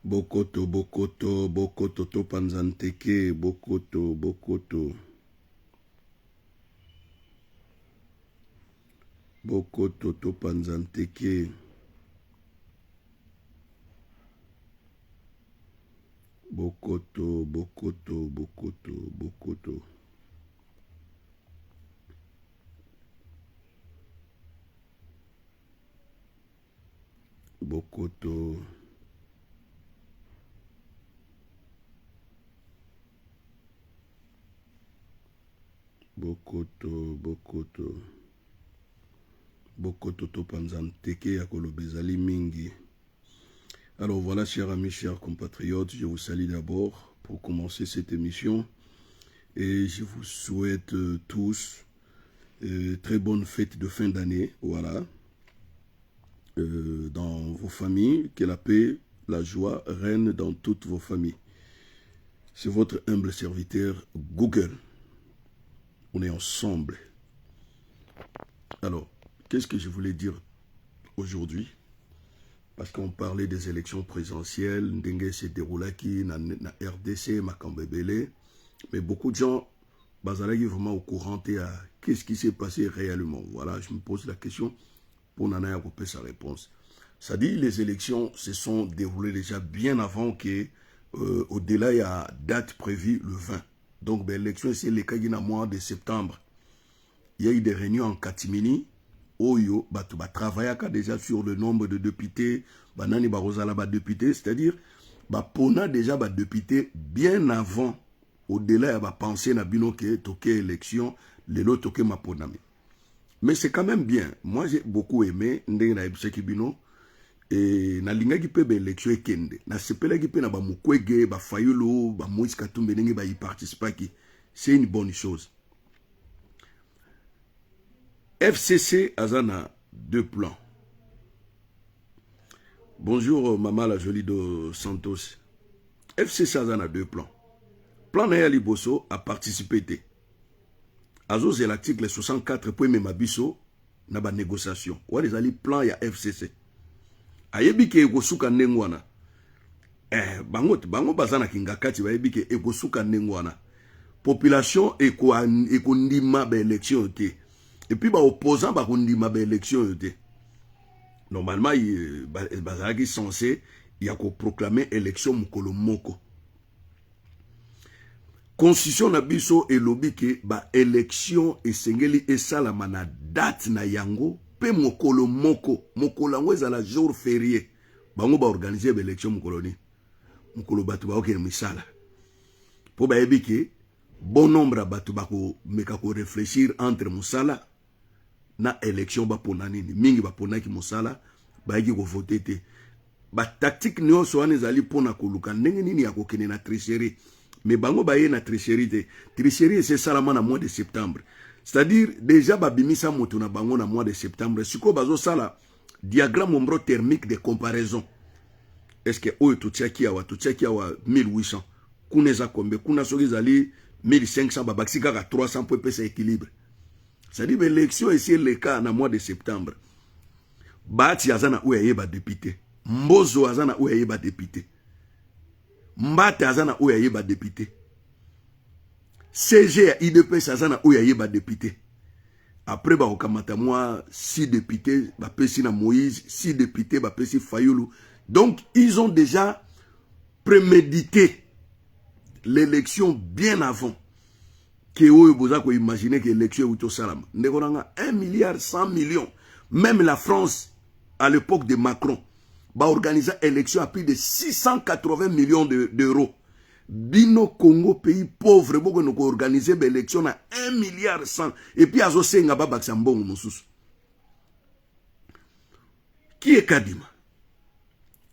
Bokoto bokoto bokoto topanza nteke bokoto bokoto bokoto topanza nteke. Bokoto bokoto bokoto bokoto. Bokoto. Bokoto bokoto bokoto topanza nteke ya koloba ezali mingi. Alors voilà, chers amis, chers compatriotes, je vous salue d'abord pour commencer cette émission et je vous souhaite tous très bonne fête de fin d'année. Voilà. Dans vos familles, que la paix, la joie règne dans toutes vos familles. C'est votre humble serviteur Google. On est ensemble. Alors, qu'est-ce que je voulais dire aujourd'hui? Parce qu'on parlait des élections présidentielles, ndenge se déroulaki na, na RDC, makambo ebele. Mais beaucoup de gens bazalaki vraiment au courant à qu'est-ce qui s'est passé réellement. Voilà, je me pose la question pour nana ya kopesa réponse. Ça dit, les élections se sont déroulées déjà bien avant que, au-delà, il y a date prévue le 20. Donc, ben, l'élection, c'est le cas mois de septembre. Il y a eu des réunions en catimini. Oyo, bato ba travaillaka déjà sur le nombre de députés, banani bakozala ba députés, c'est-à-dire ba pona déjà ba députés bien avant, au-delà ya ba pensée na bino ke toke élection, lelo toke maponami. Mais c'est quand même bien. Moi j'ai beaucoup aimé ndenge na yebisaki bino et nalingaki mpe ba élection ekende. Nasepelaki mpe na ba Mukwege, ba Fayulu, ba Moïse Katumbi ndenge ba y participaki. C'est une bonne chose. FCC aza na deux plans. Bonjour maman la jolie de Santos. FCC aza na deux plans. Plan na ye ya liboso a participer te. Azozela article 64 po emema biso na ba négociation. Wana ezali plan ya FCC. Ayebi ke ekosuka ndenge wana. Bango bango baza na kingakati bayebi ke ekosuka ndenge wana. Population ekondima ba élection te. Et puis ba opposant bakondima ba élection te. Normalement bazalaki censé ya koproclamer élection mokolo moko. Constitution na biso elobi ke ba élection esengeli esalama na date na yango pe mokolo moko. Mokolo yango ezala jour férié. Bango ba organiser ba élection mokolo nini? Mokolo bato baokende misala. Po bayebi ke bon nombre ya bato bakomeka ko réfléchir entre mosala na élection bapona nini. Mingi baponaki mosala, bayaki kovote te. Ba tactique nyonso wana ezali mpona koluka ndenge nini ya kokende na tricherie. Mais bango baye na tricherie te. Tricherie esesalama na mois de septembre. C'est-à-dire déjà babimisa moto na bango na mois de septembre. Sikoyo bazosala diagramme ombrothermique de comparaison. Est-ce que oyo totiaki awa, totiaki awa 1800, kuna eza combien? Kuna soki ezali 1500, babakisi kaka 300 po epesa équilibre. C'est-à-dire l'élection esi eleka na mois de septembre. Bahati aza na oyo ayeba député, Mbozo aza na oyo ayeba député, Mbata aza na oyo ayeba député, CG ya UDPS aza na oyo ayeba député. Après bakokamata mwa 6 députés bapesi na Moïse, 6 députés bapesi Fayulu. Donc ils ont déjà prémédité l'élection bien avant ke oyo boza koimaginer ke élection euti osalama. Ndeko nanga, 1 milliard 100 millions, même la France à l'époque de Macron baorganisa élection à plus de 680 millions d'euros. Bino Congo, pays pauvre, bokende koorganiser baélection na 1 milliard 100 et puis azosenga babakisa mbongo mosusu. Qui est Kadima?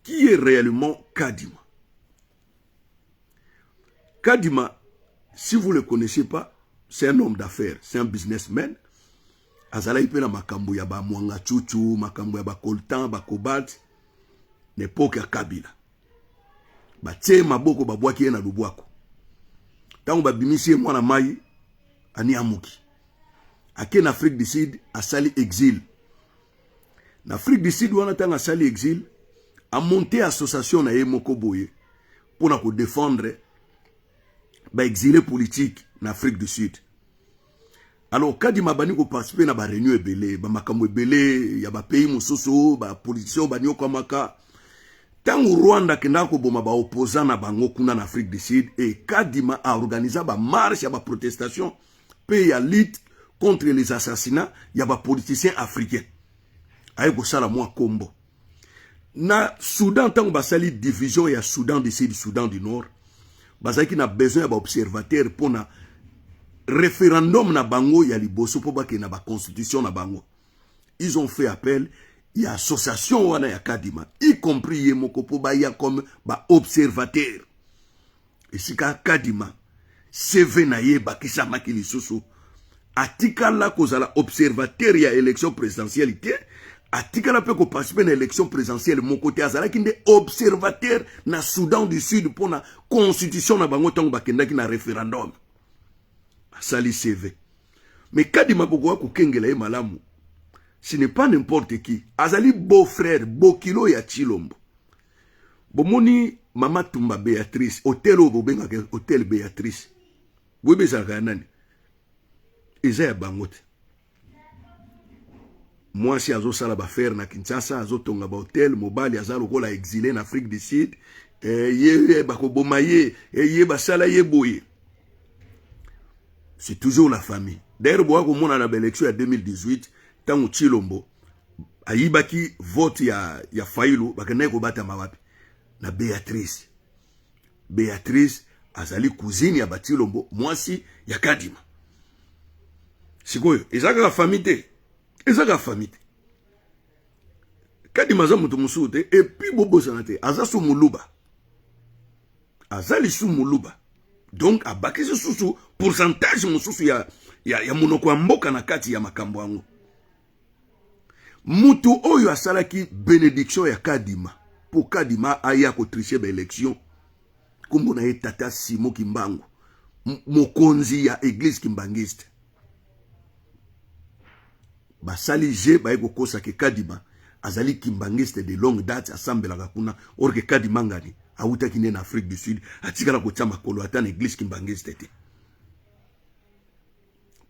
Qui est réellement Kadima? Kadima, si vous ne le connaissez pas, c'est un homme d'affaires, c'est un businessman. Azalaki mpe na makambo ya bamwangachuchu, makambo ya bacoltan, bacobalt. Na époque ya Kabila batie maboko, babwaki ye na lubwaku. Ntango babimisi ye, mwana mai ani amuki, ake na Afrique du Sud, asali exil na Afrique du Sud. Wana ntango asali exil, Amonte association na ye moko boye mpo na kodefendre baexile politique na Afrique du Sud. Alors Kadima abandi koparticipe na bareunion ebele, bamakambo ebele ya bapays mosusu, bapoliticien banyokwamaka. Ntango Rwanda akendaka koboma baopposant na bango kuna na Afrique du Sud, e Kadima aorganiza bamarche ya baprotestation mpe ya lutte contre les assassinats ya bapoliticien africain. Aye kosala mwa kombo na Soudan. Ntango basali division ya Soudan du Sud, Soudan du Nord, bazalaki na besoin ya baobservateur mpona référendum na bango ya liboso, mpo bakende na baconstitution na bango. Ils ont fait appel ya association wana ya Kadima, y compris ye moko, mpo baya comme baobservateur. Esika Kadima, CV na ye ebakisamaki lisusu. Atikala kozala observateur ya élection présidentielle te, atikala mpe koparticipe na élection présidentielle moko te. Azalaki nde observateur na Soudan du Sud mpona constitution na bango ntango bakendaki na référendum. Asali CV. Mais Kadima, bokoka kokengela ye malamu, ce n'est pas n'importe qui. Azali beau frère, bokilo ya Chilombo. Bomoni mama Tumba Béatrice, hotel oyo bobengaka Hotel Béatrice, boyebi ezalaka ya nani? Eza ya bango te. Mwasi azosala baaffaires na Kinshasa, azotonga bahotel. Mobali aza lokola exilé na Afrique du Sud. Ye bakoboma ye, ye basala ye boye. C'est toujours la famille. D'ailleurs, boya komona na baélection ya 2018, ntango Chilombo ayibaki vote ya Fayulu, bakendaki kobatama wapi? Na Béatrice. Béatrice azali cousine ya Batilombo, mwasi ya Kadima. Sikoyo eza kaka famille te, eza kaka famille te. Kadima aza moto mosusu te. Et puis bobosana te, aza su moluba, aza lisu moluba. Donc abakisi susu pourcentage mosusu ya monoko ya mboka na kati ya makambo yango. Mutu oyo asalaki bénédiction ya Kadima mpo Kadima aya kotriche baélection, nkombo na ye Tata Simo Kimbangu, mokonzi ya église kimbangiste. Basali je baye kokosa ke Kadima azali kimbangiste de longue date, asambelaka kuna. Or ke Kadima ngani awutaki nde na Afrique du Sud, atikala kotia makolo ata na église kimbangiste te.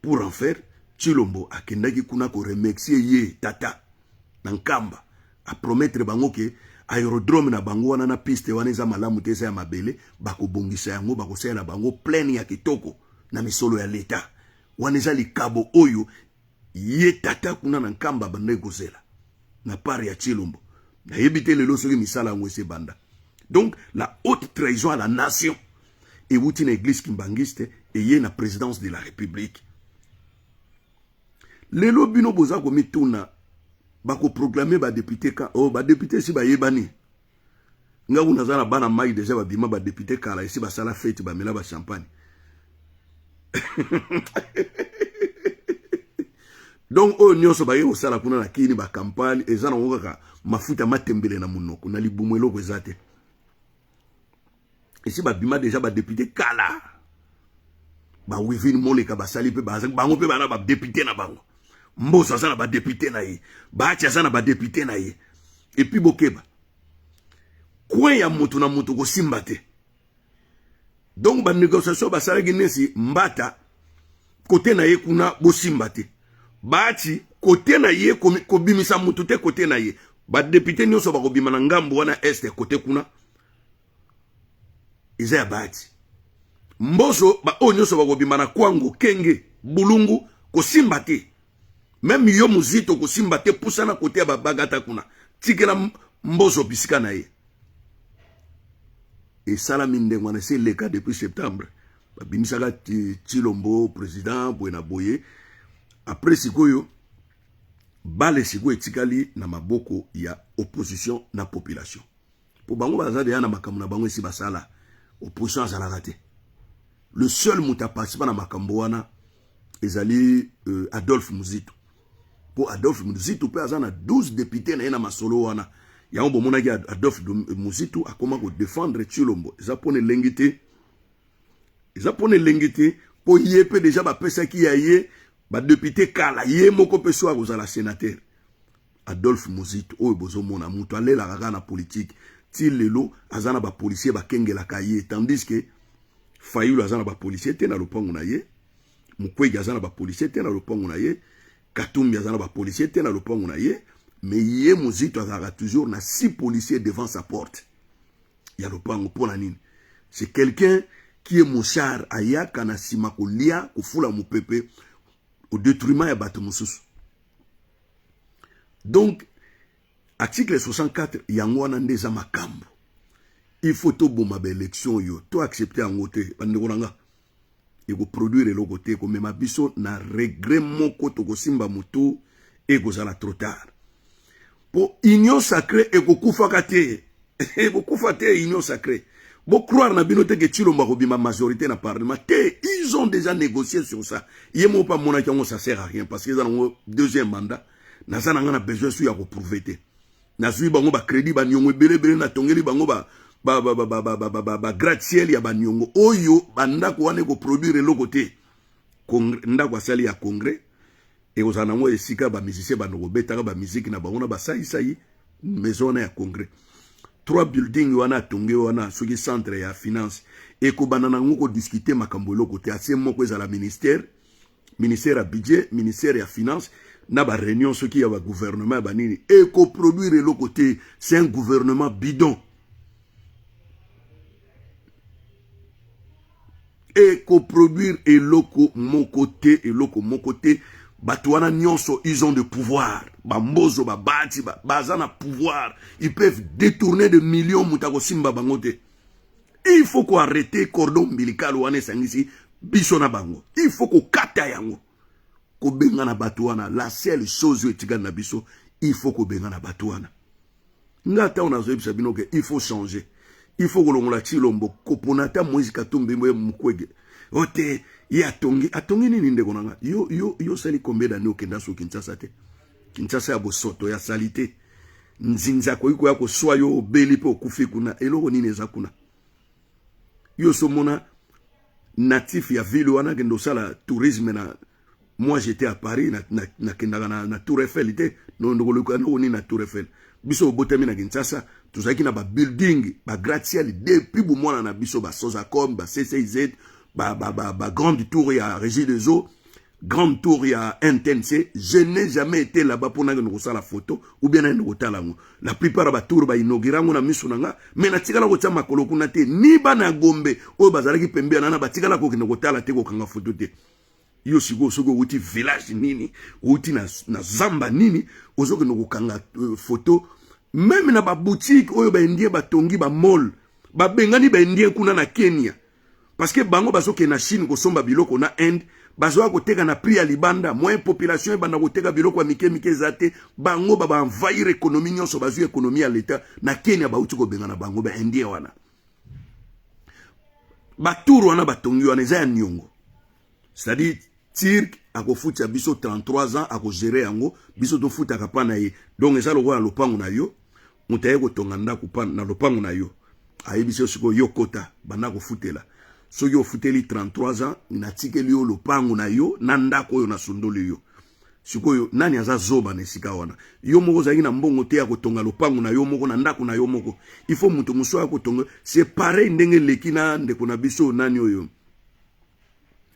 Pour en faire, Chilombo akendaki kuna koremercier ye tata na Nkamba, apromettre bango ke aérodrome na bango wana na piste wana eza malamu te, eza ya mabele, bakobongisa yango, bakosalela bango pleine ya kitoko na misolo ya leta. Wana eza likabo oyo ye tata kuna na Nkamba bandaki kozela na part ya Chilombo. Nayebi te lelo soki misala yango esi ebanda. Donc la haute trahison à la nation ewuti na église kimbangiste, eye na présidence de la République. Lelo bino boza komituna, bakoproclame badéputé ka? Oh, badéputé esi bayebani. Nga kuna naza na bana mai déjà babima badéputé kala, esi basala fête, bamela bachampagne. Donc oyo nyonso baye kosala kuna na kini, bacampagne eza nango kaka mafuta matembele na monoko, na libumu eloko eza te. Esi babima déjà badéputé kala. Bawivine Moleka basali mpe bango mpe bana badéputé na bango. Mboso aza na badéputé na ye, Baati aza na badéputé na ye. Et puis bokeba, coin ya moto na moto kosimba te. Donc banégociation basalaki nesi Mbata kote na ye kuna bosimba te, Baati kote na ye kobimisa motu te kote na ye. Badéputé nyonso bakobima na ngambo wana este kote kuna eza ya Baati. Mboso, baoyo nyonso bakobima na Kwango, Kenge, Bulungu, kosimba te. Même yo Muzito kosimba te, pusana kote ya babagata kuna, tikela Mboso bisika na ye. Esalami ndenge wana, esi eleka depuis septembre. Babimisaka Chilombo président boye na boye. Après sikoyo bale sikoyo etikali na maboko ya opposition na population, mpo bango baza deya na makambo na bango esi basala. Opposition azalaka te. Le seul moto aparticipa na makambo wana ezali Adolphe Muzito, mpo Adolphe Muzito mpe aza na 12 député na ye na masolo wana. Yango bomonaki Adolphe Muzito akoma kodefendre Chilombo. Eza mpona elengi te, eza mpona elengi te, mpo ye mpe deja bapesaki ya ye badéputé kala. Ye moko mpe so akozala sénateur. Adolphe Muzito oyo bozomona moto alelaka kaka na politique ti lelo, aza na bapolicier bakengelaka ye, tandis que Fayulu aza na bapolicier te na lopango na ye, Mukwege aza na bapolicier te na lopango na ye, Katumbi aza na bapolicier te na lopango na ye, mais ye Muzito azalaka toujours na 6 policiers devant sa porte ya lopango. Mpo na nini? C'est quelqu'un qui est mouchard, ayaka na nsima kolia, kofula mopepe au détriment ya bato mosusu. Donc article 64 yango wana nde eza makambo. Il faut toboma baélection oyo, to accepte yango te. Bandeko na nga, ekoproduire eloko te, ekomema biso na regret moko, tokosimba motu, ekozala trop tard. Mpo Union sacrée ekokufaka te, ekokufa te. Union sacrée, bocroire na bino te ke Tshilombo akobima majorité na parlement te. Ils ont déjà négocié sur ça. Ye moko mpe amonaki yango, ça sert à rien, parce que eza nango deuxième mandat. Naza na nga na besoin su ya koprouver te. Nazwi bango bacrédit, baniongo ebele ebele, natongeli bango bagratte-ciel ya baniongo oyo. Bandako wana ekoproduire eloko te. Ndako asali ya congrès ekozala nango esika bamusicien bando kobetaka bamusike na bango na basaisai. Maison wana ya congrès, trois building wana atongi wana, soki centre ya finance, ekobanda nango kodiscuter makambo eloko te. Atie moko ezala ministère, ministère ya budget, ministère ya finance, na baréunion soki ya bagouvernement ya banini, ekoproduire eloko te. C'est un gouvernement bidon, ekoproduire eloko moko te, eloko moko te. Bato wana nyonso, ils ont de pouvoir. Bambozo, babati, baza na pouvoir, ils peuvent détourner de millions, moto akosimba bango te. Il faut koarrêter cordon ombilical wana esangisi biso na bango. Il faut kokata yango, kobengana bato wana. La seule chose oyo etikali na biso, il faut kobengana bato wana. Nga ntango nazoyebisa bino ke il faut changer, il faut kolongola Tshilombo, kopona ata Moïse Katumbi mwe Mukwege o te. Ye atongi, atongi nini? Ndeko na nga, yo, yo, yo osali combien d'année okenda so Kinshasa te? Kinshasa ya bosoto, ya sali te, nzinzi akoki koya koswa yo, obeli mpe okufi kuna. Eloko nini eza kuna? Yo osomona natif ya ville wana, akende osala tourisme na. Moi, j'étais à Paris, nakendaka na Tour Eiffel te. Ndokoluka ndoko nini na Tour Eiffel? Biso obotami na Kinshasa, tozalaki na babuilding, bagratte-ciel depuis bomwana na biso, basozacom, baCCIZ, bagrande tour ya Régie des eaux, grande tour ya NTNC. Je n'ai jamais été là-bas mpo nakende kosala photo ou bien nakende kotala yango. La plupart ya batour bainaugurer yango na miso na nga, mais natikala kotia makolo kuna te. Ni bana ya Gombe oyo bazalaki pembeni nana batikala kokende kotala te, kokanga photo te. Yo sikoyo, soki owuti village nini, owuti na zamba nini, ozokende kokanga photo même na baboutique oyo baindien batongi, bamall. Babengani baindien kuna na Kenya parce que bango bazokende na Chine kosomba biloko, na Inde, bazoya koteka na prix ya libanda. Moyen population ebanda koteka biloko ya mike mike eza te. Bango baenvahir économie nyonso, bazwi économie ya leta na Kenya. Bauti kobengana bango, baindien wana. Batour wana batongi wana eza ya niongo, c'est-à-dire Turc akofutisa biso 33 ans, akogérer yango, biso tofutaka mpa na ye. Donc eza lokola lopango na yo, moto aye kotonga ndako na lopango na yo, ayebisi yo: sikoyo yo kota, banda kofutela. Soki ofuteli 33 ans, natikeli yo lopango na yo na ndako oyo nasundoli yo. Sikoyo nani aza zoba na esika wana? Yo moko ozalaki na mbongo te ya kotonga lopango na yo moko na ndako na yo moko, il faut moto mosusu aya kotonga. C'est pareil ndenge eleki na ndeko na biso nani oyo,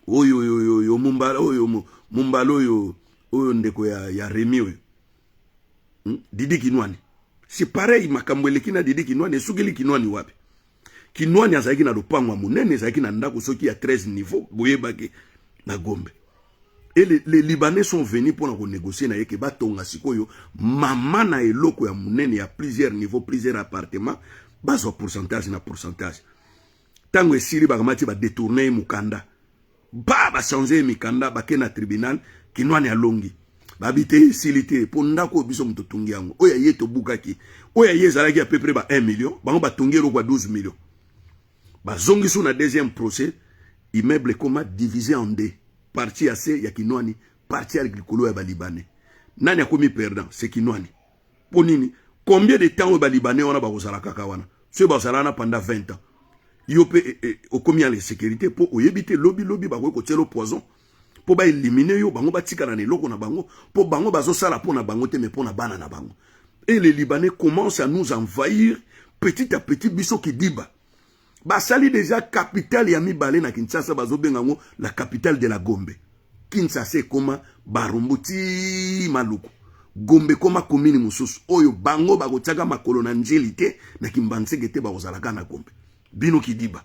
oyo oyo oyo Mumbala, oyo Mumbala, oyo ndeko ya Remi oyo, Didi Kinwani. C'est pareil, makambo eleki na Didi Kinwani esukeli Kinwani wapi? Kinwani azalaki na lopango ya monene, ezalaki na ndako soki ya 13 niveau, boyebaki na Gombe. Et les Libanais sont venus mpona konégocier na ye ke batonga sikoyo mama na eloko ya monene ya plusieurs niveaux, plusieurs appartements, bazwa pourcentage na pourcentage. Ntango esili, bakamati, badétourner ye mokanda, ba bachanger ye mikanda, bake na tribunal. Kinwani alongi. Babi te, esili te, mpo ndako oyo biso moto totongi yango, oyo aye tobukaki, oyo aye ezalaki à peu près ba 1 million, bango batongi eloko ya 12 million. Bazongi so na deuxième procès, immeuble ekoma divisé en deux: partie ya se ya Kinwani, partie ya likolo ya Balibanais. Nani akomi perdant? C'est Kinwani. Mpo nini? Combien de temps oyo Balibanais wana bakozala kaka wana? Soki bazala wana pendant 20 ans, yo mpe okomi ya l'insécurité, mpo oyebi te lobi lobi bakoki kotiela poison. Mpo baéliminer yo, bango batikala na eloko na bango, mpo bango bazosala mpo na bango te, mais mpo na bana na bango. Et les Libanais commencent à nous envahir petit à petit. Biso kidiba, basali déjà capitale ya mibale na Kinshasa, bazobenga yango la capitale de la Gombe. Kinshasa ekoma Barumbu ti Maluku, Gombe ekoma commune mosusu oyo bango bakotiaka makolo na Ndjili te, na Kimbanseke te, bakozalaka na Gombe. Bino kidiba,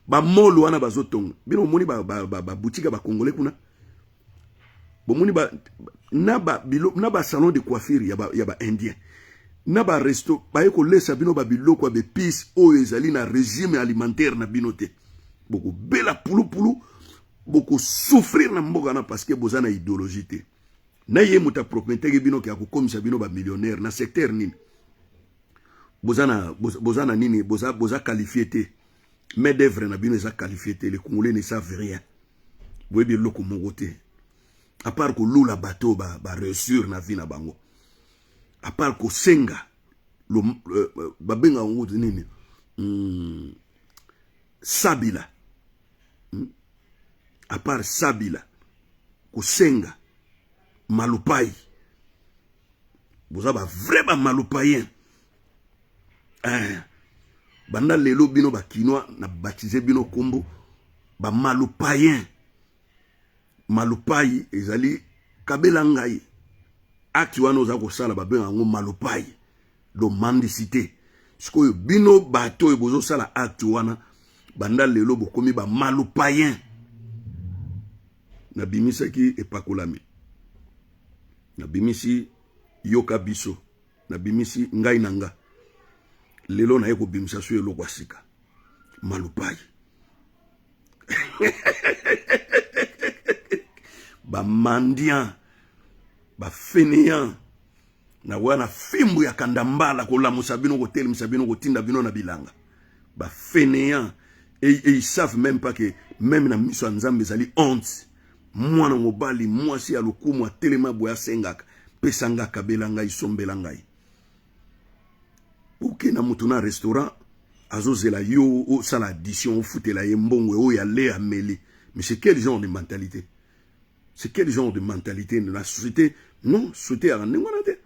bamolo wana bazotonga bino. Omoni baboutique ya bacongolais kuna, bomoni ba, na basalon de coiffure ya baindien, na baresto, baye kolesa bino babiloko ya baépices oyo ezali na régime alimentaire na bino te. Bokobela pulupulu, bokosouffrir na mboka na, parce que boza na idéologie te. Na ye moto aprometaki bino ke akokomisa bino bamillionnaire na secteur nini? Boza na nini? Boza qualifié te, main d'œuvre na bino eza qualifié te. Les Congolais ne savent rien. Boyebi eloko moko te à part kolula bato baréussir na vie na bango, à part kosenga. Babenga yango nini? Sabila. À part sabila, kosenga, malupai, boza bavrai bamalupayen, eh. Banda lelo, bino bakinois, na baptiser bino nkombo bamalupayen. Malupai ezali kabela ngai. Acte wana oza kosala, babenga yango malupai, do mendicité. Sikoyo bino bato oyo bozosala acte wana, banda lelo bokomi bamalupayen. Nabimisaki epakolami, nabimisi yoka biso, nabimisi ngai na nga. Lelo naye kobimisa so eloko ya sika, malupai, bamendiant, bafainéant. Nakoya na fimbu ya kanda mbala kolamusa bino, kotelemisa bino, kotinda bino na bilanga. Bafainéant, et ils savent même pas que même na miso ya Nzambe ezali honte. Mwana mobali, mwasi ya lokumu atelema boye, asengaka: pesa nga, kabela ngai, sombela ngai. Oke na moto na restaurant, azozela yo osala addition, ofutela ye mbongo oyo ale ameli. Mais c'est quel genre de mentalité? C'est quel genre de mentalité de la société? Non, société yaka ndenge wana te,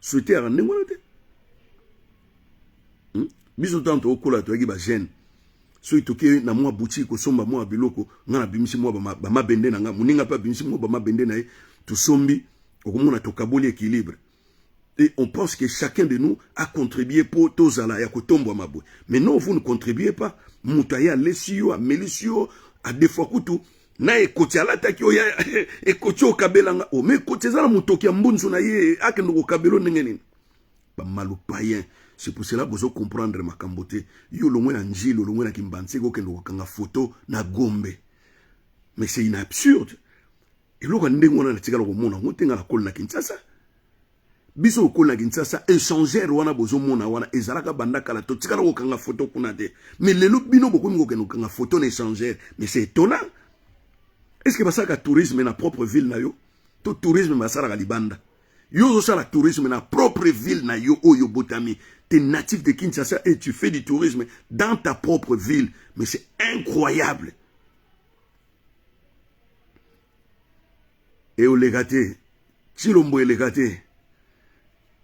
société yaka ndenge wana te. Biso ntango tokokola, toyaki bajeune, soki toke na mwa boutique kosomba mwa biloko, nga nabimisi mwa bamabende na nga, moninga mpe abimisi mwa bamabende na ye, tosombi, okomona tokaboli, équilibre. Et on pense que chacun de nous a contribué pour tozala ya kotombwama boye. Mais non, vous ne contribuez pas. Moto aye, alesi yo, amelisi yo, a des fois kutu na ekoti alataki oyo, ekoti okabelanga o, mais ekoti eza na motoki ya mbunzu na ye, akende kokabela ndenge nini? Bamalupayen. C'est pour cela bozo comprendre makambo te. Yo longwe na Ndjili, olongwe na Kimbanseke, okende kokanga photo na Gombe. Mais c'est une absurde. Eloko ya ndenge wana natikala komona yango te. Nga nakoli na Kinshasa. Biso okoli na Kinshasa, échangeur wana bozomona wana ezalaka banda kala, totikala kokanga photo kuna te. Mais lelo bino bokomi kokende kokanga photo na échangeur. Mais c'est étonnant. Est ce que basalaka tourisme na propre ville na yo, to tourisme basalaka libanda? Yo ozosala tourisme na propre ville na yo oyo botami. T'es natif de Kinshasa et tu fais du tourisme dans ta propre ville. Mais c'est incroyable. E oleka te, Tshilombo, eleka te,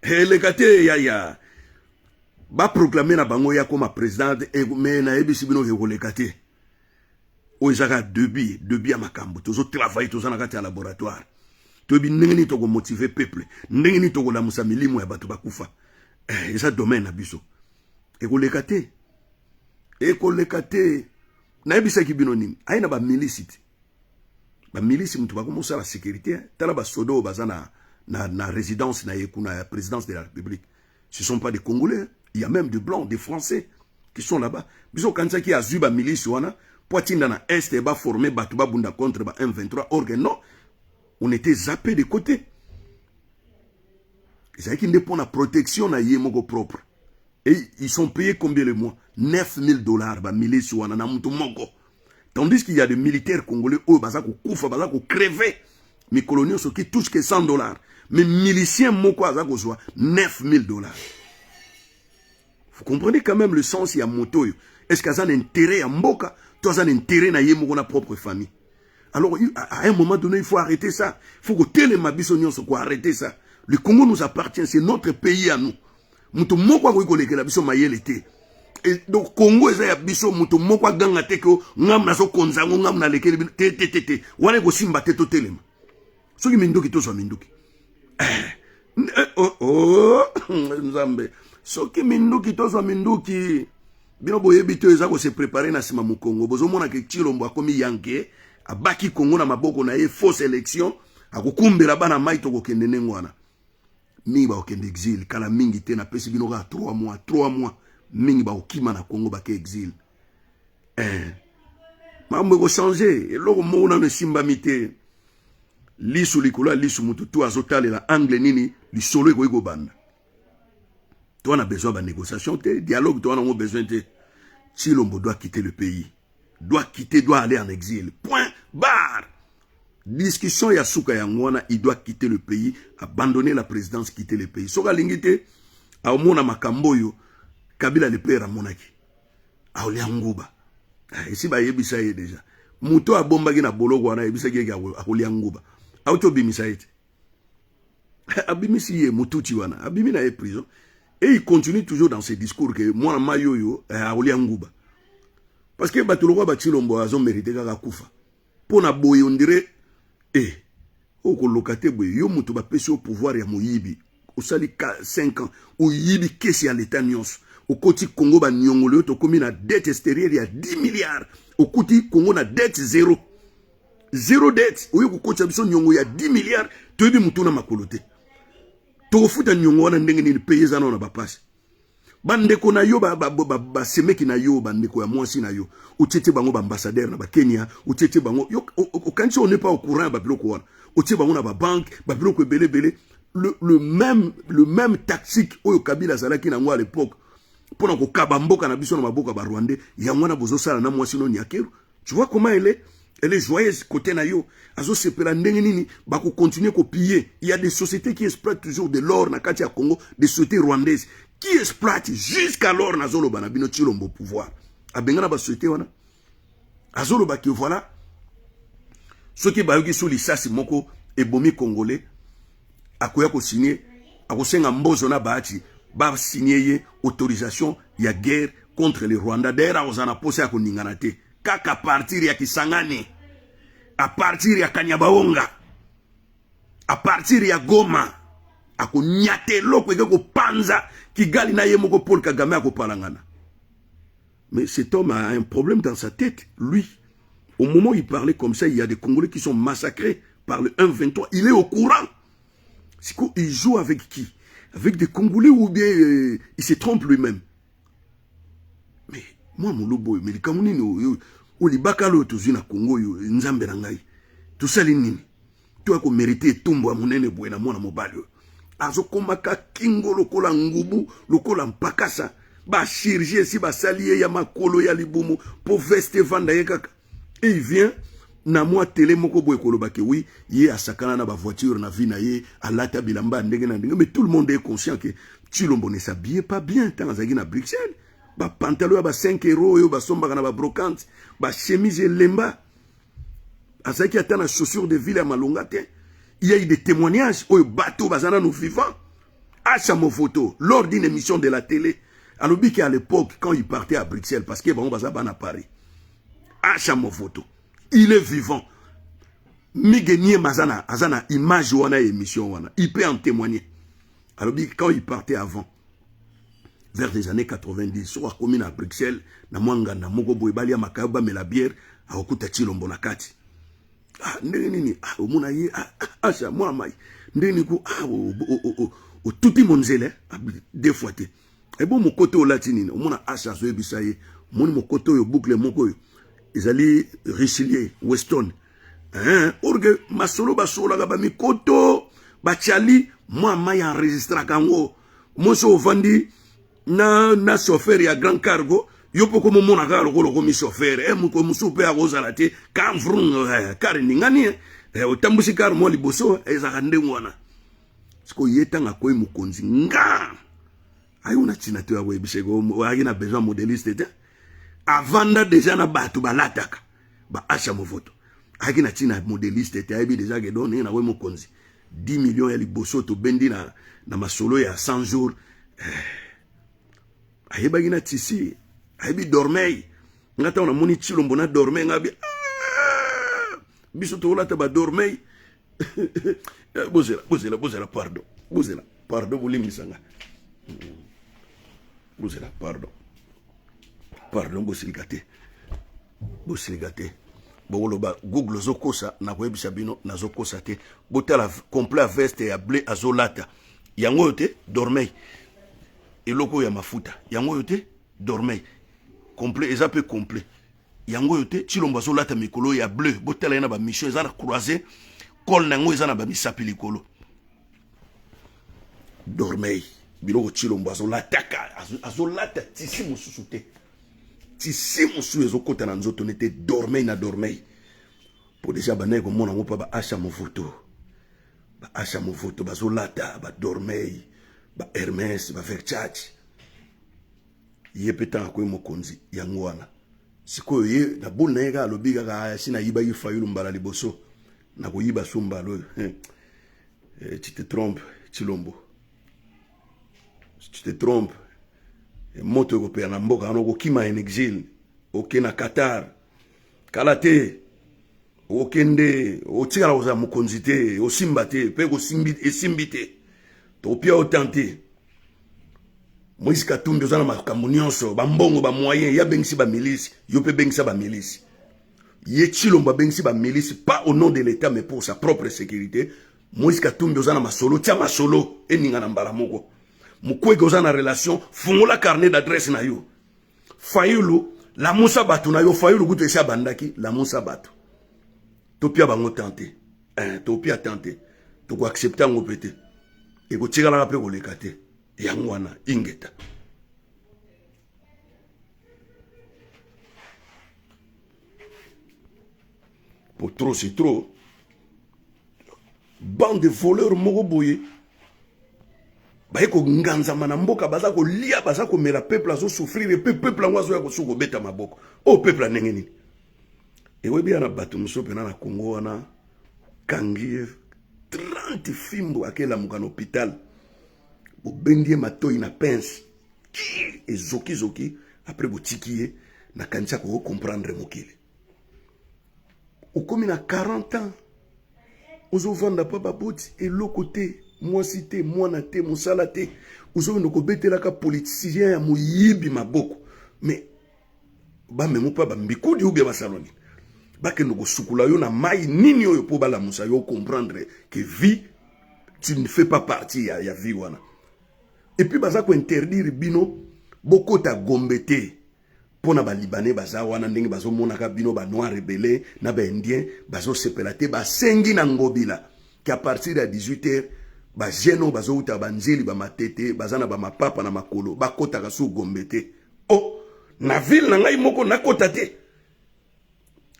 eleka te. Yaya, baproclame na bango ya koma président, mais nayebisi bino ke koleka te. Oyo ezaka début ya makambo. Tozotravaille, toza na kati ya laboratoire. Toyebi ndenge nini tokomotive peuple, ndenge nini tokolamusa milimo ya bato bakufa. Eza domaine na biso. Ekoleka te, ekoleka te. Nayebisaki bino nini? Aye na bamilisi te, bamilisi moto bakomosala sécurité. Tala basoda oyo baza na résidence na ye kuna ya présidence de la République. Ce sont pas des Congolais, il y a même des Blancs, des Français qui sont là-bas. Biso okanisaki azwi bamilisi wana po atinda na Est, baforme bato, babunda contre ba M23. Or que non, on était zappé de côté. Ezalaki nde mpo na protection na ye moko propre. Et ils sont payés combien le mois? 9000 $, bamilisi wana, na moto moko. Tandis qu'il y a des militaires congolais oyo baza kokufa, baza kocreve mikolo nyonso, qui touche que 100 $, mais milicien moko aza kozwa 9000 $. Vous comprenez quand même le sens ya moto oyo? Est ce que aza na intérêt ya mboka, to aza na intérêt na ye moko, na propre famille? Alors, à un moment donné, il faut arrêter ça. Il faut kotelema biso nyonso ko arrêter ça. Le Congo nous appartient, c'est notre pays à nous. Moto moko akoki kolekela biso mayele te. Et donc Congo eza ya biso, moto moko aganga te ke ngam nazokonza yango, ngam nalekeli bino te, te, te, te. Wana ekosimba te. Totelema. Soki minduki, tozwa minduki. Eh, oh, oh, Nzambe, soki minduki, tozwa minduki. Bino boyebi te, eza kose préparer na nsima mokongo. Bozomona ke Tshilombo akomi yanke, abaki Kongo na maboko na ye, fausse élection, akokumbela bana mai. Tokokende ndenge wana, mingi bakokende exil kala mingi te. Napesi bino kaka 3 mois, 3 mois, mingi bakokima na Kongo, bake exil. Makambo ekochange. Eloko moko nano esimbami te. Lisu likolo ya lisu, motu tu azotalela angle nini lisolo ekoki kobanda. Toza na besoin banégociation te, dialogue toza nango besoin te. Tshilombo doit quitter le pays, doit quitter, doit aller en exil, point barre. Discussion ya suka yango wana. Il doit quitter le pays, abandonner la présidence, quitter le pays. Soki alingi te, aomona makambo oyo Kabila le père amonaki, aolia nguba. Esi bayebisa ye déjà. Moto abombaki na boloko wana ayebisaki eke akolia nguba. Auti obimisa ye te, abimisi ye motuti wana, abimi na ye prison et il continue toujours dans ses discours ke mwana mai oyo akolia nguba, parce que bato lokola baTshilombo azomérite kaka kufa. Mpo na boye, on dirait e okoloka te boye. Yo moto bapesi yo pouvoir ya moyibi, osali 5 ans, oyibi caisse ya leta nyonso, okoti Congo baniongolo yo, tokomi na dette extérieure ya 10 milliards. Okuti Congo na dette zéro, zéro dette, oyo kokotisa biso niongo ya 10 milliards. Toyebi motu na makolo te. Tokofuta niongo wana ndenge nini? Pays eza nano na bapasi. Bandeko na yo, basemeki na yo, bandeko ya mwasi na yo, otie bango baambassadeur na baKenya, otie bango. Okanisi on n'est pas au courant ya babiloko wana? Otie bango na babanke, babiloko ebele ebele. Le même tactique oyo Kabila azalaki nango à l'époque mpona kokaba mboka na biso na maboko ya Barwandais, yango wana bozosala na mwasi no Nyakeru. Tu vois comment elle est joyeuse côté na yo, azosepela ndenge nini bakocontinue kopiller. Il y a des sociétés qui exploitent toujours de l'or na kati ya Congo, des sociétés rwandaises qui exploitent jusqu'alors. Nazoloba na bino, Tshilombo pouvoir abenga na basociété wana, azoloba ke voilà, soki bayoki so lisasi moko ebomi Congolais, akoya kosigne, akosenga Mbozo na Bahati basigne ye autorisation ya guerre contre le Rwanda. D'ailleurs, akozala na posa ya koningana te, kaka partir ya Kisangani, à partir ya Kanyabaonga, à partir ya Goma, akonyata eloko eke kopanza Kigali na ye moko Paul Kagame akopalangana. Mais cet homme a un problème dans sa tête, lui. Au moment où il parlait comme ça, il y a des Congolais qui sont massacrés par le 1-23. Il est au courant. Il joue avec qui? Avec des Congolais ou bien il se trompe lui-même? Mais moi, molobo, mais likambo nini oyo libaka oyo tozwi na Congo oyo? Nzambe na ngai, tosali nini toya komérite etumbu ya monene boye na mwana mobali oyo azokomaka kingo lokola ngubu, lokola mpakasa? Bachirurgie esi basali ye ya makolo, ya libumu, mpo veste evanda ye kaka. Et il vient na mwa télé moko boye koloba ke oui, ye asakana na bavoiture na vie na ye, alata bilamba ya ndenge na ndenge. Mais tout le monde est conscient que Tshilombo ne s'habillait pas bien ntango azalaki na Bruxelles. Bapantalon ya ba 5 euro oyo basombaka na babrocante, bachemise elemba, azalaki ata na chaussure de ville ya malonga te. Il y a eu des témoignages oyo bato baza nano vivant. Acha Movoto, lors d'une émission de la télé, alobi qu'à l'époque, quand il partait à Bruxelles, parce que bango baza bana Paris, Acha Movoto, il est vivant, Mige Niema aza na image wana ya émission wana, il peut en témoigner. Alobi, quand il partait avant, vers les années 90, soki akomi na Bruxelles na mwa nganda moko boye, balia makayo, bamela bière, akokuta Tshilombo na kati. Ah, ndenge nini? Ah, omona ye, ah, ah, acha mwana mai, ndenge nini ko, ah, otuti monzele deux fois te ebo mokoto olati nini? Omona asha azoyebisa ye: omoni mokoto oyo, boucle moko oyo ezali Richelieu Weston, hein? Or que masolo basololaka bamikoto batiali mwa mai, enregistraka yango. Moso ovandi na chauffeur ya grand cargo, yo mpo komomona kaka lokola okomi chauffeur. E moko mosusu mpe akozala te ka vrun car ningani eh, otambusi car mwa liboso, ezalaka ndenge wana. Sikoyo ye ntango akoyi mokonzi nga ayo na ntina te ya koyebisa oyaki na besoin modéliste te, avanda déjà na bato balataka ba Acha Movoto. Ayaki na ntina modeliste te, ayebi deja ke don ndenge nakoyi mokonzi 10 millions ya liboso tobendi na masolo ya 100 jours. Ayebaki na tisi, ayebi dormeil. Nga ntango namoni Tshilombo na dormeil, nga bi ah! Biso tokolata ba dormeil. Bozela, bozela, bozela, pardon, bozela, pardon, bolimbisa nga, bozela, pardon, pardon, bosilika te, bosilika te. Bokoloba Google ozokosa, nakoyebisa bino nazokosa te. Botala complet ya veste ya bleu azolata yango oyo te, dormeil, eloko oyo ya mafuta yango oyo te, dormeil complet eza mpe complet yango oyo te. Tshilombo azolata mikolo ya bleu, botala ye na bamission eza na croise col na yango eza na bamisapi likolo, dormeil, biloko Tshilombo azolataka, azolata tisi mosusu te, tisi mosusu ezokota na nzoto nete dormeil na dormeil. Po deja bandaki komona yango mpa baasha movoto, baasha movoto bazolata badormeil, ba Hermes, ba Versace. Ye mpe ntango akoyi mokonzi yango wana sikoyo, ye na bule na ye kaka alobi kaka si nayibaki Fayulu mbala liboso, nakoyiba su mbala oyo. Tu te trompes, Tshilombo, tu te trompes. Moto ekopela na mboka wana, okokima en exil, oke na Qatar kala te, okende otikala kozala mokonzi te, osimba te mpe esimbi te, topia otan te. Moïse Katumbi oza na makambo nyonso, bambongo, bamoyen, ye abengisi bamilisi, yo mpe bengisa bamilisi. Ye Tshilombo abengisi bamilisi pas au nom de l'État mais pour sa propre sécurité. Moïse Katumbi oza na masolo, tia masolo eninga na mbala moko. Mukwege oza na relation, fungola carnet d'adresse na yo. Fayulu lamusa bato na yo. Fayulu kutu esi abandaki lamusa bato, topia bango tante, topia tante, tokoaccepte yango mpe te, ekotikalaka mpe koleka te. Yango wana ingeta. Po trop c'est trop, bande de voleurs moko boye baye konganzama na mboka, baza kolia, baza komela, peuple azosouffrir, mpe peuple yango azoya kosuka kobeta maboko. Oyo peuple ya ndenge nini? Ewebi ya na bato mosusu mpena na Kongo wana, kangi ye 30 fimbo, akelamuka na hôpital, bobendi ye matoi na pince, ezokizoki, après botiki ye. Nakanisi akoki comprendre mokili. Okomi na 40 ans, ozovanda mpa baboti, eloko te, mwasi te, mwana te, mosala te, ozokende kobetelaka politicien ya moyibi maboko. Mais bamemo mpa bambikudi ubia basalo nini? Bakende kosukula yo na mai nini oyo mpo balamusa yo, comprendre que vie, tu ne fais pas partie ya vie wana. Et puis baza kointerdire bino bokota Gombe te mpo na balibanais baza wana, ndenge bazomonaka bino banoir ebele na baindien, bazosepela te. Basengi na Ngobila ke à partir ya 18 heures, bajeune oyo bazowuta banzeli, bamatete, baza na bamapapa na makolo, bakotaka su Gombe te. O na ville na ngai moko nakota te.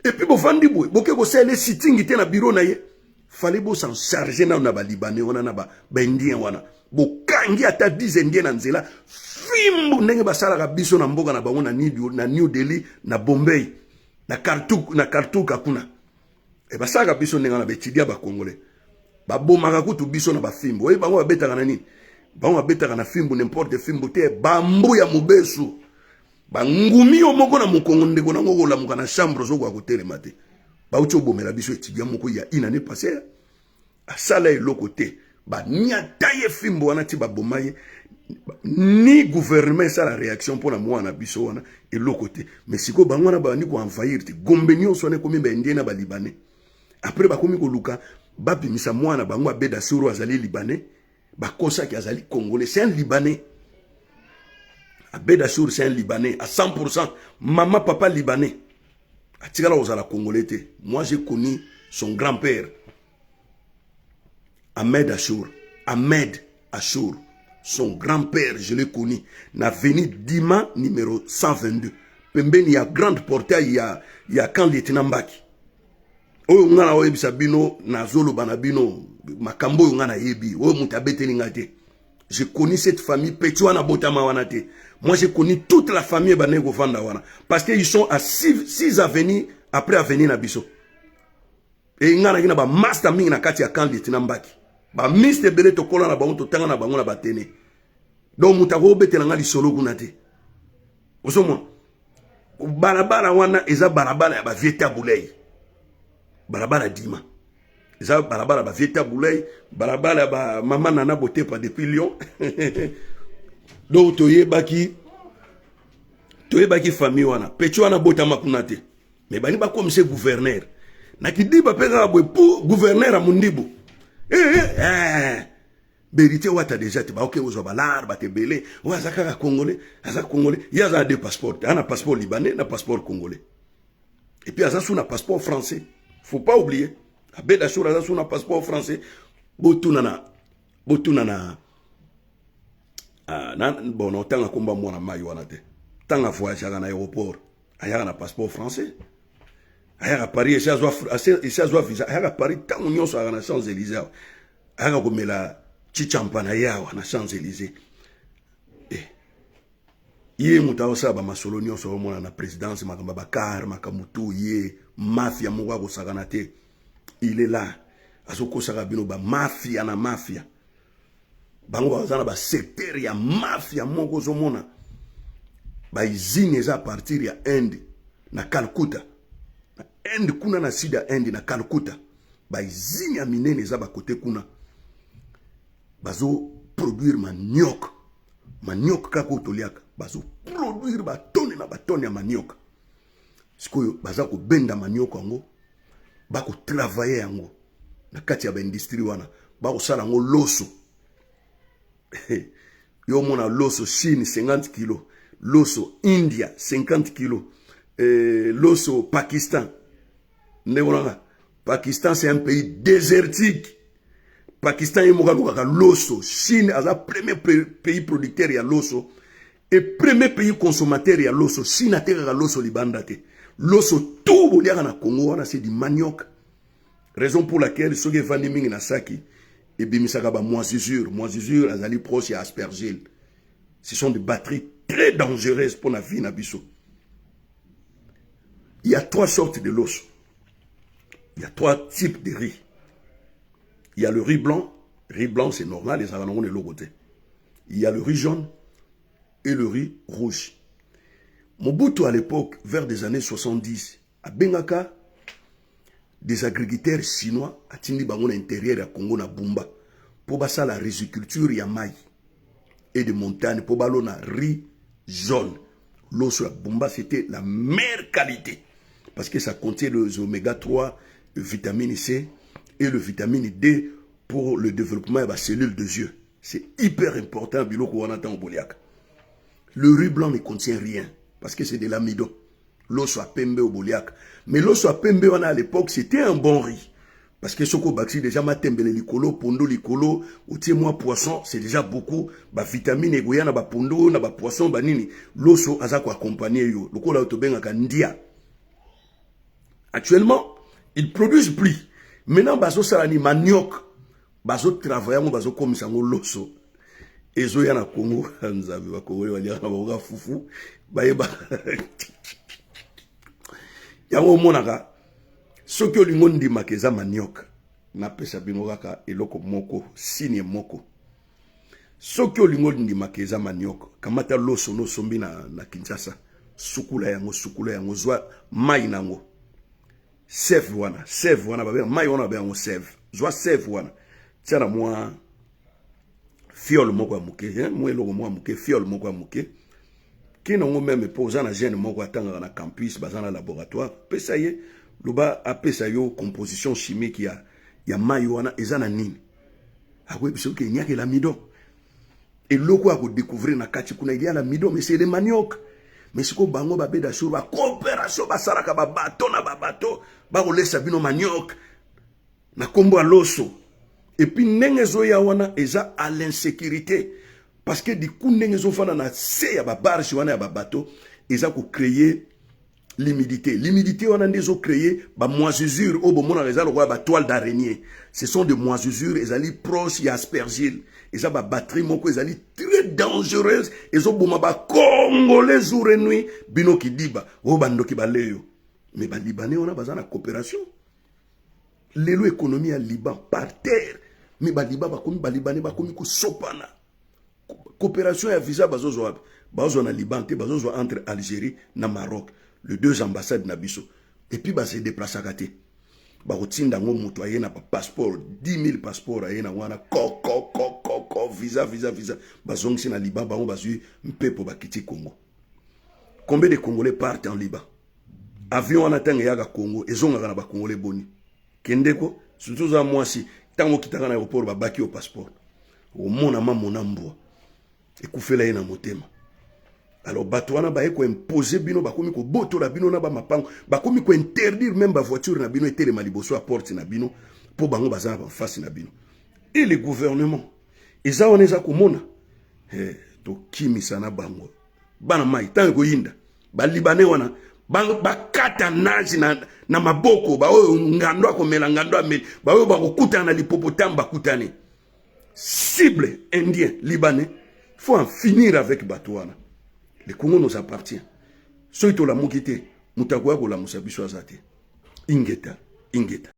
Et puis bofandi boye, boke kosalela sitting te na bureau na ye. Fallait bosan charge nano na balibanais wana na baindien wana. Bokangi ata 10 indien na nzela, fimbu ndenge basalaka biso na mboka na bango, na New Delhi, na Bombay, na Kartuka kuna. E basalaka biso ndenge wana, baetudia bacongolais babomaka kutu biso na bafimbu. Oye bango babetaka na nini? Bango babetaka na fimbu n'importe fimbu te, bambu ya mobesu, bangumi yo moko na mokongo, ndeko nango kolamuka na chambre ozokoka kotelema te. Bauti obomela biso étudiant moko ya une année passée, asala eloko te, baniata ye fimbu wana ti baboma ye. Ni gouvernement esala réaction mpona mwana biso wana, eloko te. Mais sikoyo bango wana babandi koenvahir te Gombe nyonso wana, ekomi baindien na balibanais. Après bakomi koluka babimisa mwana bango Abeda Soro, azali libanais, bakosaki azali congolais. C'est un libanais, Abeda Sour, c'est un libanais à 100%, mama papa libanais, atikala kozala congolais te. Moi, j'ai connu son grand-père Ahmed Achour. Ahmed Achour, son grand-père, je l'ai connu na avenue Dima numéro 122, pembeni ya grande portail ya camp lieutenant Mbaki. Oyo nga na oyebisa bino, nazoloba na bino makambo oyo nga nayebi, oyo moto abeteli nga te. J'ai connu cette famille petit wana, botama wana te. Moi, j'ai connu toute la famille ebandaki kovanda wana, parce que ils sont à 6 avenues après avenue na biso. E ngai naki na bamasta mingi na kati ya camp lieutenant Mbaki, bamiste ebele tokola na bango, totanga na bango na batene. Donc moto akobetela ngai lisolo kuna te. Ozomona balabala wana eza balabala ya bavieux Tabu Ley, balabala Dima eza balabala bavieux Tabu Ley, balabala ya bamama Nana Botepa depuis Lyon. Donc toyebaki famille wana. Petit wana botama kuna te, mais bani bakomise gouverneur na kidiba mpe kaka boye pour gouverneur ya Mondibu. Eh, eh, eh. Vérité wata déjà te baoke kozwa balare bato ebele oyo aza kaka Congolais, aza Congolais. Ye aza na deux passeport te, aza na passeport libanais na passeport congolais, et puis aza su na passeport français. Faut pas oublier, Abed Achour aza su na passeport français. Botuna na, bon, na otanga komba mwana mai wana te. Ntango avoyageaka na aéroport, ayaka na passeport français. Ayaka Paris, esi azwa visa, ayaka Paris ntango nyonso. Ayaka na Champs Élysées awa, ayaka komela chichampa na ye awa na Champs Élysées. Eh, ye moto akosala bamasolo nyonso omona na présidence, makambo ya bakar, makambo tu. Ye mafia moko akosakana te. Il est là, azokosaka bino bamafia na mafia. Bango baza na basecteur ya mafia moko. Ozomona bausine eza à partir ya Inde na Calcutta, na Inde kuna, na sud ya Inde, na Calcutta. Bausine ya minene eza bakote kuna, bazoproduire manioc. Manioc kaka oyo toliaka, bazoproduire batone na batone ya manioc. Sikoyo baza kobenda manioc yango, bakotravailler yango na kati ya baindustrie wana, bakosala yango loso. Yo omona loso Chine 50 kilo, loso India 50 kilo, loso Pakistan. Ndeko nanga, Pakistan, c'est un pays désertique. Pakistan ye moko alukaka loso. Chine aza premier pays producteur ya loso et premier pays consommateur ya loso. Chine atekaka loso libanda te. Loso tout boliaka na Congo wana, c'est du manioc. Raison pour laquelle soki evandi mingi na saki, ebimisaka bamoisissure. Moisissure azali proche ya aspergille. Ce sont des bactéries très dangereuses pour la vie na biso. Il y a trois sortes de loso, il y a trois types de riz. Il y a le riz blanc. Riz blanc, c'est normal, ezalaka nango na eloko te. Il y a le riz jaune et le riz rouge. Mobutu, à l'époque, vers des années 70, abengaka des agriculteurs chinois, atindi bango na intérieur ya Congo, na Bumba, mpo basala riziculture ya mai et de montagne, mpo balona riz jaune. Loso ya Bumba, c'était la meilleure qualité parce que ça contient les oméga 3, vitamine C et le vitamine D pour le développement ya bacellules de yeux. C'est hyper important, biloko wana ntango boliaka. Le riz blanc ne contient rien parce que c'est de l'amidon. Loso ya pembe oyo boliaka, mais loso ya pembe wana, à l'époque, c'était un bon riz parce que soki obakisi déjà matembele likolo, pondo likolo, otie mwa poisson, c'est déjà beaucoup. Bavitamine ekoya na bapondo, na bapoisson, banini. Loso aza koaccompagner yo lokola oyo tobengaka ndia. Actuellement, ils produisent plus. Maintenant bazosala ni manioc, bazotravailler yango, bazokomisa yango loso, ezoya na Congo. Nzambe, bakongoli baliaka na bango fufu, bayeba yango. Omonaka soki olingi ondimaka eza manioc, napesa bino kaka eloko moko, signe moko. Soki olingi ondimaka eza manioc, kamata loso nosombi na Kinshasa, sukula yango, sukula yango, zwa mai nango, sève wana, sève wana babenga mai wana, babenga yango sève. Zwa sève wana, tia na mwa fiole moko ya moke, mwa eloko moko ya moke, fiole moko ya moke. Kina yango même mpo oza na jeune moko atangaka na campus, baza na laboratoire, pesa ye, loba apesa yo composition chimique ya mai wana eza na nini. Akoyebisa oke enyaki l'amidon. Eloko ya kodécouvrir na kati kuna, il y a l'amidon, mais c'est le manioc. Mais sikoyo bango babeda sur bacoopération, basalaka babato na babato, bakolesa bino manioc na nkombo ya loso. Et puis ndenge ezoya wana eza à l'insécurité, parce que du coup ndenge ezofanda na se ya babarge wana ya babato, eza kocréer l'humidité. L'humidité wana nde ezocréer bamoisissure oyo bomonaka, eza lokola batoile d'araignée. Ce sont des moisissures ezali proche ya aspergille. Eza babactérie moko ezali très dangereuse, ezoboma bacongolais jour et nuit. Bino kidiba oyo, bandoki baleyo. Mais balibanais wana baza na coopération. Lelo économie ya Liban par terre, mais baliban bakomi, balibanais bakomi kosopana. Coopération ya visa bazozwa wapi? Bazozwa na Liban te, bazozwa entre Algérie na Maroc, les deux ambassades na biso. Et puis base déplaçaka te, bakotinda yango. Moto aye na bapasseport, 10 000 passeport aye na wana, kokokokoko, visa, visa, visa, bazongisi na Liban. Bango bazwi mpepo, bakiti Congo. Combien de Congolais partent en Liban? Avion wana, ntango eyaka Congo, ezongaka na bacongolais boni? Kendeko, surtout oza mwasi, ntango okitaka na aéroport, babaki yo passeport, omona mamona mbwa ekufela ye na motema. Alors bato wana baye koimpose bino, bakomi kobotola bino na bamapango, bakomi kointerdire même bavoiture na bino etelema liboso ya porte na bino, mpo bango baza na bafasi na bino. Et le gouvernement eza wana, eza komona. Tokimisa na bango bana mai. Ntango ekoyinda, balibanais wana bakata nazi na maboko. Baoyo ngando akomela ngando ameli, baoyo bakokutana na l'hippopotame bakutani. Cible indien, libanais, faut en finir avec bato wana. Le Congo nous appartient. Soki tolamuki te, moto akoya kolamusa biso aza te. Ingeta, ingeta.